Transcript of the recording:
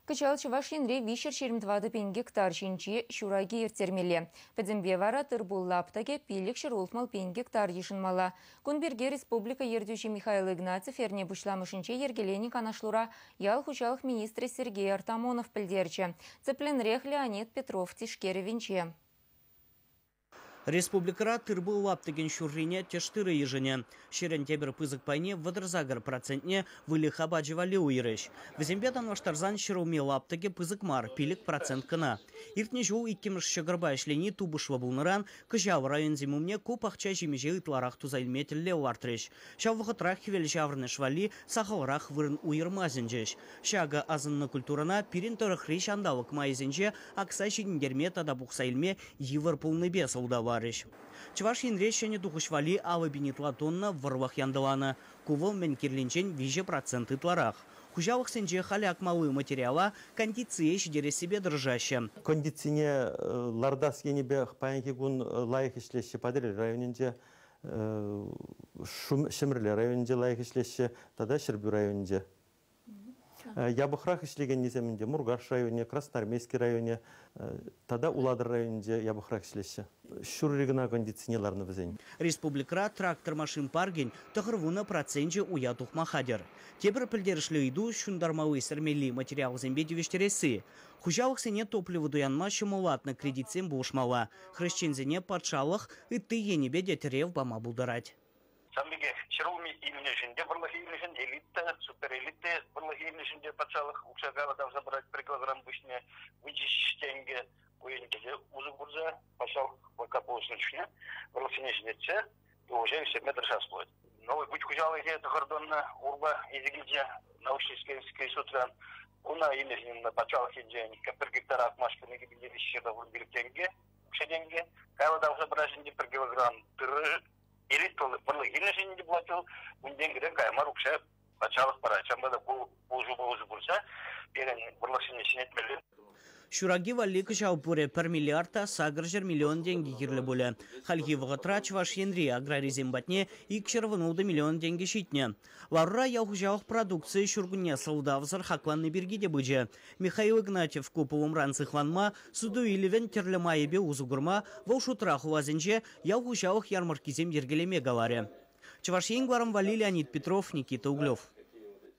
Кӑҫал Чӑваш Енре 324 пин гектар ҫинче ҫураки ирттермелле. Пӗтӗмпе вара тыр-пул лаптӑкӗ 560 пин гектар йышӑнмалла. Кун пирки республика ертӳҫи Михаил Игнатьев эрне пуҫламӑшӗнче йӗркеленӗ канашлура ял хуҫалӑх министрӗ Сергей Артамонов пӗлтерчӗ. Тӗплӗнрех Леонид Петров тишкерӗвӗнче. Республикӑра тыр-пул лаптӑкӗн ҫуррине тӗш тырӑ йышӑнӗ. Ҫӗрӗн тепӗр пысӑк пайне 38 процентне выльӑх апачӗ валли уйӑрӗҫ. Вӗсемпе танлаштарсан ҫӗрулми лаптӑкӗ пысӑк мар, 5% кӑна. Иртнӗ ҫул иккӗмӗш ҫӑкӑрпа ӗҫлени тупӑшлӑ пулнӑран кӑҫал районсем умне ку пахча ҫимӗҫе ытларах туса илме тӗллев лартрӗҫ. Ҫав вӑхӑтрах хӗвелҫаврӑнӑш валли сахалрах вырӑн уйӑрма сӗнчӗҫ. Ҫакӑ асӑннӑ культурӑна пирӗн тӑрӑхри ҫанталӑк майӗсенче акса ҫитӗнтерме тата пухса илме йывӑр пулнипе сӑлтавларӗҫ. Чӑваш Енре ҫӗнӗ тухӑҫ валли 50 ытла тонна вӑрлӑх янтӑланӑ. Ку вӑл мӗн кирлинчен 3% ытларах. Хуҫалӑхсенче халӗ акмалли материала кондицие ҫитерессипе тӑрӑшаҫҫӗ. Кондицине лартас енӗпе паянхи кун лайӑх ӗҫлеҫҫӗ Патӑрьел районӗнче, Ҫӗмӗрле районӗнче лайӑх ӗҫлеҫҫӗ тата Ҫӗрпӳ районӗнче. Япӑхрах ӗҫлекеннисем ӗнтӗ Муркаш районӗ, Красноармейски районӗ тата Улатӑр районӗнче япӑхрах ӗҫлеҫҫӗ. Ҫурри кӑна кондицине ларнӑ вӗсен. Республикӑра трактор-машин паркӗн 90 проценчӗ уя тухма хатӗр. Тепӗр пӗлтерӗшлӗ ыйту ҫунтармалли-сӗрмелли материалсемпе тивӗҫтересси. Хуҫалӑхсене топливо туянма ҫӑмӑллатнӑ кредитсем пулӑшмалла. Хресченсене патшалӑх ытти енӗпе те тӗрев пама пултарать. Ҫавӑн пекех ҫӗрулми илнӗшӗн те, вӑрлӑх илнӗшӗн элита, суперэлита вӑрлӑх илнӗшӗн те патшалӑх укҫа тавӑрса парать пӗр килограмм пуҫне 13 тенкӗ. Ку енӗпе усӑ курса патшалӑх пока пулӑшнӑ чухне вӑрлӑхсене ҫӗнетсе тухӑҫа ӳстерме тӑрӑшас пулать. Новый путь хуҫалӑхӗ 9 тонна урпа илсе килчӗ научно-исследовательский институтран. Куна илнӗшӗн патшалӑх енчен пӗр гектар акмашкӑн 2335 тенкӗ укҫа-тенкӗ. Каялла тавӑрса параҫҫӗ ӗнтӗ пӗр килограмм тырӑ Элит вӑрлӑх илнӗшӗн те пулать вӑл, ун тенкӗрен кая мар укҫа патшалӑх парать. Ҫавӑнпа та ку пулӑшупа усӑ курса пирӗн вӑрлӑхсене ҫӗнетмелле. Ҫураки валли кӑҫал пурӗ 1 миллиард та 800 миллион тенкӗ кирлӗ пулӗ. Хальхи вӑхӑтра Чӑваш Енри аграрисем патне 216 миллион тенкӗ ҫитнӗ. Ларура ял хуҫалӑх продукцийӗ ҫуркунне сӑлтавсӑр хакланни пирки те пычӗ. Михаил Игнатьев ку пулӑмран сыхланма, суту-илӗвӗн тӗрлӗ майӗпе усӑ курма, вӑл шутра хуласенче ял хуҫалӑх ярмӑрккисем йӗркелеме каларӗ. Чӑваш Ен кӑларӑм валли Леонид Петров, Никита Углев.